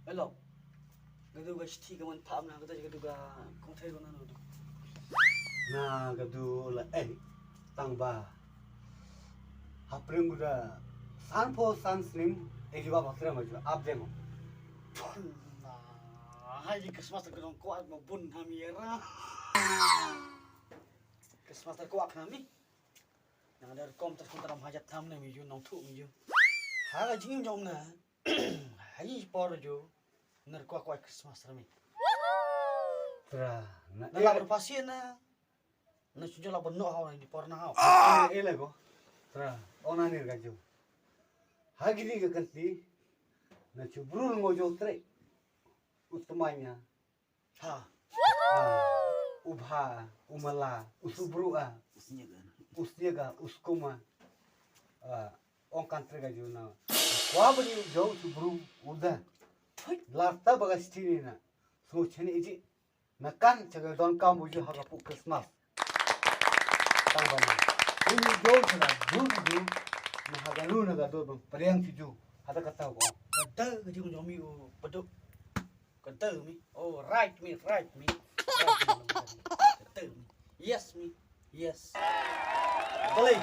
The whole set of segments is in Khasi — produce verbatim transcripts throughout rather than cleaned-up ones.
Hello. Ka du ka shithi ka man pham na ka du ka kong thai ko na no du. Na ka du la eh tang ba. Hapring da san pho san slim eh ba ba kra ma ju ap demo. Na hai di Christmas ka dong kwat ma bun ha mi ra. Christmas ka kwat ha mi. Nang der kom ter kom ter hajat tham ne mi ju nong thu mi ju. Ha ka jing jom na. Hai por ju. Ner kwat kwat Christmas rami. Tra na Na la berpasi na. Na chujo la beno hau na di por na hau. Eh, eh, lego. Tra, ona nir ka jo. Hagi di ka kanti. Na chu brul ngo jo tre. Utmanya. Ha. Ah, ubha, umala, usubru a. Usnyaga. Usnyaga, uskuma. Ah, ong kantre ka jo na. Kwa bani jo usubru uda. Lasta baga stini na. So chene iji. Na kan chaga don kam buju haga pu Christmas. Tang bani. Ini jo chaga du du. Na haga lu na ga do bang. Pariang chuju. Hada kata ko. Kata ka jing jomi o paduk. Kata mi. Oh, right mi, right mi. Right mi. Kata mi. Yes mi. Yes. Balai.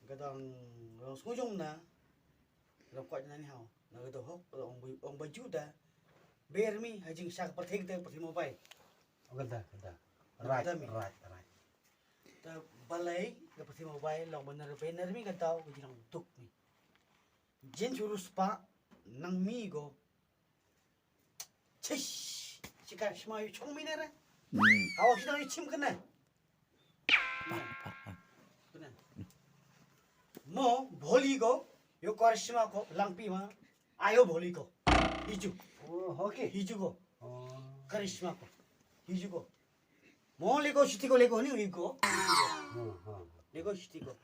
Gadang rong sujung na. Rong kwat na ni hau. Na gadang hok, rong bai, rong bai juda. Ber mi, hajing sak perthik te perthik mobile. Kada, kada. Right, right, right. Ta balai ka pasi mobile long bener bener mi ka tau ka jinang duk mi. Jin churus pa nang mi go. Chish, chika shma yu chong mi nere. Awa kita yu chim kena. Kena. Mo bholi go, yo karishma ko langpi ma. Ayo bholi ko. Hiju. Oh, okay. Hiju ko. Oh. Karishma ko. Hiju ko. Mo leko shuti ko leko ni iko. Hmm, hmm. Leko shuti ko.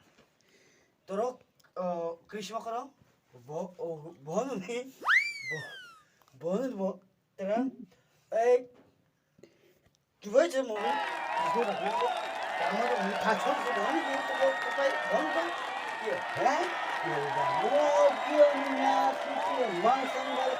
Toro, uh, Krishna koro. Bo, oh, bo no ni. Bo, bo no bo. Tera. Eh. Tu ves mo. Isko na ko. Kama ko ni thacho ko bo ni ko ko ko ko ko. Ye. Eh? Ye da. Mo kyo ni na shuti mang sangal.